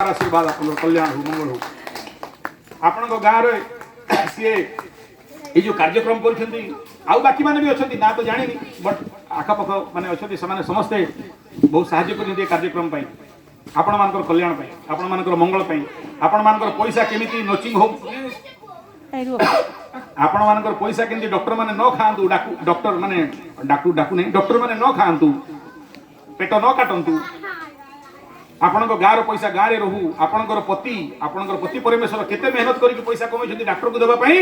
ଆଶୀର୍ବାଦ, ଆପଣଙ୍କର କଲ୍ୟାଣ ହଉ, ମଙ୍ଗଳ ହଉ। ଆପଣଙ୍କ ଗାଁରେ ସିଏ ଏଇ ଯୋଉ କାର୍ଯ୍ୟକ୍ରମ କରୁଛନ୍ତି, ଆଉ ବାକିମାନେ ବି ଅଛନ୍ତି, ନା ତ ଜାଣିନି, ବଟ୍ ଆଖପାଖ ମାନେ ଅଛନ୍ତି, ସେମାନେ ସମସ୍ତେ ବହୁତ ସାହାଯ୍ୟ କରିଛନ୍ତି ଏ କାର୍ଯ୍ୟକ୍ରମ ପାଇଁ, ଆପଣମାନଙ୍କର କଲ୍ୟାଣ ପାଇଁ, ଆପଣମାନଙ୍କର ମଙ୍ଗଳ ପାଇଁ। ଆପଣମାନଙ୍କର ପଇସା କେମିତି ନର୍ସିଂ ହୋମ୍, ଆପଣମାନଙ୍କର ପଇସା କେମିତି ଡକ୍ଟର ମାନେ ନ ଖାଆନ୍ତୁ, ଡାକୁ ଡକ୍ଟର ମାନେ ଡାକୁ ଡାକୁ ନାହିଁ, ଡକ୍ଟର ମାନେ ନ ଖାଆନ୍ତୁ, ପେଟ ନ କାଟନ୍ତୁ, ଆପଣଙ୍କ ଗାଁର ପଇସା ଗାଁରେ ରହୁ। ଆପଣଙ୍କର ପତି ପରମେଶ୍ୱର କେତେ ମେହନତ କରିକି ପଇସା କମେଇଛନ୍ତି, ଡାକ୍ତରକୁ ଦେବା ପାଇଁ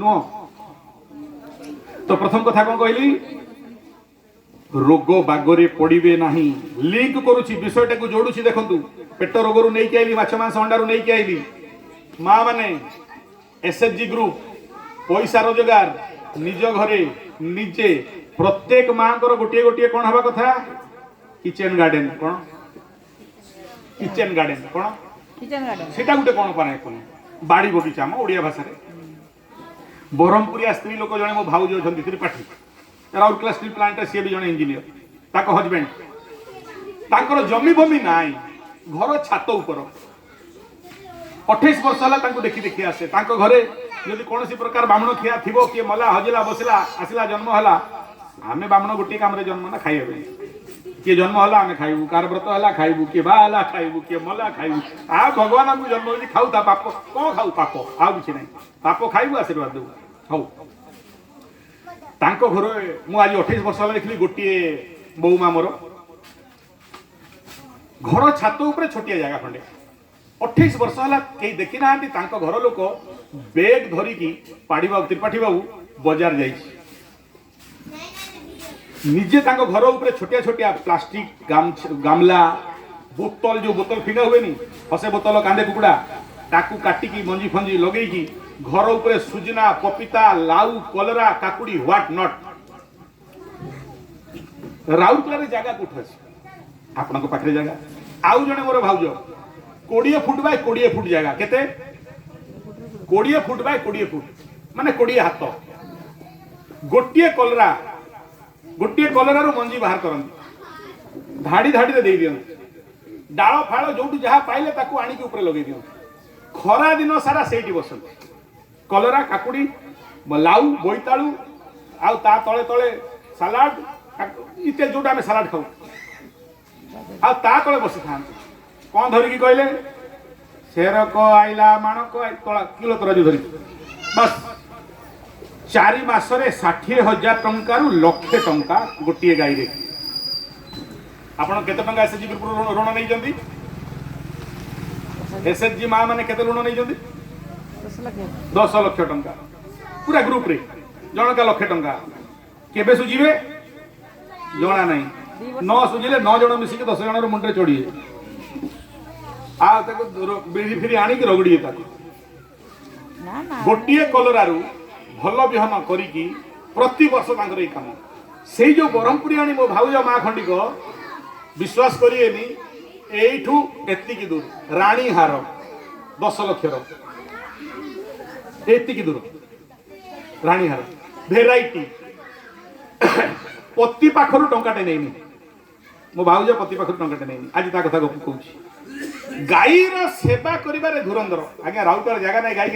ନୁହଁ। ତ ପ୍ରଥମ କଥା କଣ କହିଲି? ରୋଗ ବାଗରେ ପଡ଼ିବେ ନାହିଁ। ଲିଙ୍କ କରୁଛି, ବିଷୟଟାକୁ ଯୋଡୁଛି। ଦେଖନ୍ତୁ, ପେଟ ରୋଗରୁ ନେଇକି ଆଇଲି, ମାଛ ମାଂସ ଅଣ୍ଡାରୁ ନେଇକି ଆଇଲି। ମା ମାନେ, ଏସଏଚଜି ଗ୍ରୁପ, ପଇସା ରୋଜଗାର ନିଜ ଘରେ ନିଜେ। ପ୍ରତ୍ୟେକ ମାଙ୍କର ଗୋଟିଏ ଗୋଟିଏ କଣ ହେବା କଥା? Kitchen garden. କଣ? Kitchen garden. କଣ? Kitchen garden. ସେଟା ଗୋଟେ କଣ ପାରେ କଣ ବାଡ଼ି ବଗିଚା ଆମ ଓଡ଼ିଆ ଭାଷାରେ। ବ୍ରହ୍ମପୁରିଆ ସ୍ତ୍ରୀ ଲୋକ ଜଣେ ମୋ ଭାଉଜ ଅଛନ୍ତି, ତ୍ରିପାଠୀ, ରାଉରକେଲା ଷ୍ଟିଲ୍ ପ୍ଲାଣ୍ଟରେ ସିଏ ବି ଜଣେ ଇଞ୍ଜିନିୟର, ତାଙ୍କ ହଜବେଣ୍ଡ। ତାଙ୍କର ଜମି ଫମି ନାହିଁ, ଘର ଛାତ ଉପର। 28 ବର୍ଷ ହେଲା ତାଙ୍କୁ ଦେଖି ଦେଖି ଆସେ। ତାଙ୍କ ଘରେ ଯଦି କୌଣସି ପ୍ରକାର ବାମୁଣ ଖିଆ ଥିବ, କିଏ ମଲା, ହଜିଲା, ବସିଲା, ଆସିଲା, ଜନ୍ମ ହେଲା, ଆମେ ବାମୁଣ ଗୋଟିଏ କାମରେ ଜନ୍ମ ନା, ଖାଇବା ପାଇଁ। କିଏ ଜନ୍ମ ହେଲା ଆମେ ଖାଇବୁ, କାହାର ବ୍ରତ ହେଲା ଖାଇବୁ, କିଏ ବାହା ହେଲା ଖାଇବୁ, କିଏ ମଲା ଖାଇବୁ। ଆଉ ଭଗବାନ ଆମକୁ ଜନ୍ମ ହେଇଛି, ଖାଉଥା ପାପ। କଣ ଖାଉ? ପାପ, ଆଉ କିଛି ନାହିଁ। ପାପ ଖାଇବୁ, ଆଶୀର୍ବାଦ ଦେବୁ। ହଉ, ତାଙ୍କ ଘରେ ମୁଁ ଆଜି 28 ବର୍ଷ ହେଲା ଦେଖିଲି, ଗୋଟିଏ ବୋଉମା ମୋର, ଘର ଛାତ ଉପରେ ଛୋଟିଆ ଜାଗା ଖଣ୍ଡେ। 28 ବର୍ଷ ହେଲା କେହି ଦେଖି ନାହାନ୍ତି। ତାଙ୍କ ଘର ଲୋକ ବେଗ ଧରିକି ପାଢୀ ବାବୁ, ତ୍ରିପାଠୀ ବାବୁ ବଜାର ଯାଇଛି। ନିଜେ ତାଙ୍କ ଘର ଉପରେ ଛୋଟିଆ ଛୋଟିଆ ପ୍ଲାଷ୍ଟିକ ଗାମଲା, ବୋତଲ, ଯୋଉ ବୋତଲ ଫିଙ୍ଗା ହୁଏନି, ହସେ ବୋତଲ କାନ୍ଦେ କୁକୁଡ଼ା, ତାକୁ କାଟିକି ମଞ୍ଜି ଫଞ୍ଜି ଲଗେଇକି ଘର ଉପରେ ସୁଜନା, ପପିତା, ଲାଉ, କଲରା, କାକୁଡ଼ି, what not. ରାଉରକେଲାରେ ଜାଗା କୋଉଠି ଅଛି? ଆପଣଙ୍କ ପାଖରେ ଜାଗା। ଆଉ ଜଣେ ମୋର ଭାଉଜ, 20 ଫୁଟ ବାଇ 20 ଫୁଟ ଜାଗା। କେତେ? 20 ଫୁଟ ବାଇ 20 ଫୁଟ, ମାନେ 20 ହାତ। ଗୋଟିଏ କଲରା, ଗୋଟିଏ କଲରାରୁ ମଞ୍ଜି ବାହାର କରନ୍ତି, ଧାଡ଼ି ଧାଡ଼ିରେ ଦେଇ ଦିଅନ୍ତି। ଡାଳ ଫାଳ ଯୋଉଠୁ ଯାହା ପାଇଲେ ତାକୁ ଆଣିକି ଉପରେ ଲଗେଇ ଦିଅନ୍ତି। ଖରା ଦିନ ସାରା ସେଇଠି ବସନ୍ତି। କଲରା, କାକୁଡ଼ି, ଲାଉ, ବୋଇତାଳୁ, ଆଉ ତା ତଳେ ତଳେ ସାଲାଡ ଇତ୍ୟାଦି, ଯୋଉଟା ଆମେ ସାଲାଡ ଖାଉ, ଆଉ ତା ତଳେ ବସିଥାନ୍ତି। କଣ ଧରିକି କହିଲେ? ସେରକ ଆଇଲା, ମାଣକ ତଳା କିଲୋ ତରାଜୁ ଧରିକି। ବାସ୍, 4 ମାସରେ 60,000 ଟଙ୍କାରୁ ଲକ୍ଷେ ଟଙ୍କା ଗୋଟିଏ ଗାଈରେ। ଆପଣ କେତେ ଟଙ୍କା ଏସ୍ଏଚଜି ଗ୍ରୁପରୁ ଋଣ ନେଇଛନ୍ତି? ଏସ୍ଏଚଜି ମା ମାନେ କେତେ ଋଣ ନେଇଛନ୍ତି? 10 ଲକ୍ଷ। 10 ଲକ୍ଷ ଟଙ୍କା ପୁରା ଗ୍ରୁପରେ, ଜଣକା ଲକ୍ଷେ ଟଙ୍କା। କେବେ ସୁଝିବେ ଜଣା ନାହିଁ। ନ ସୁଝିଲେ ନଅ ଜଣ ମିଶିକି 10 ଜଣର ମୁଣ୍ଡରେ ଚଢିବେ, ଆଉ ତାକୁ ବିଡ଼ି ଫିରି ଆଣିକି ରଗଡ଼ିବେ ତାକୁ। ନା ନା। ଗୋଟିଏ କଲରାରୁ ଭଲ ବିହନ କରିକି ପ୍ରତିବର୍ଷ ତାଙ୍କର ଏଇ କାମ। ସେଇ ଯୋଉ ବ୍ରହ୍ମପୁରୀ ଆଣି ମୋ ଭାଉଜ ମା ଖଣ୍ଡିକ, ବିଶ୍ୱାସ କରିବେନି, ଏଇଠୁ ଏତିକି ଦୂର ରାଣୀ ହାର 10 ଲକ୍ଷର, ଏତିକି ଦୂର ରାଣୀହାର ଭେରାଇଟି। ପତି ପାଖରୁ ଟଙ୍କାଟେ ନେଇନି ମୋ ଭାଉଜ, ପତି ପାଖରୁ ଟଙ୍କାଟେ ନେଇନି। ଆଜି ତା କଥା ଗପ କହୁଛି। ଗାଈର ସେବା କରିବାରେ ଧୁରନ୍ଧର ଆଜ୍ଞା। ରାଉରକେଲା ଜାଗା ନାହିଁ, ଗାଈ।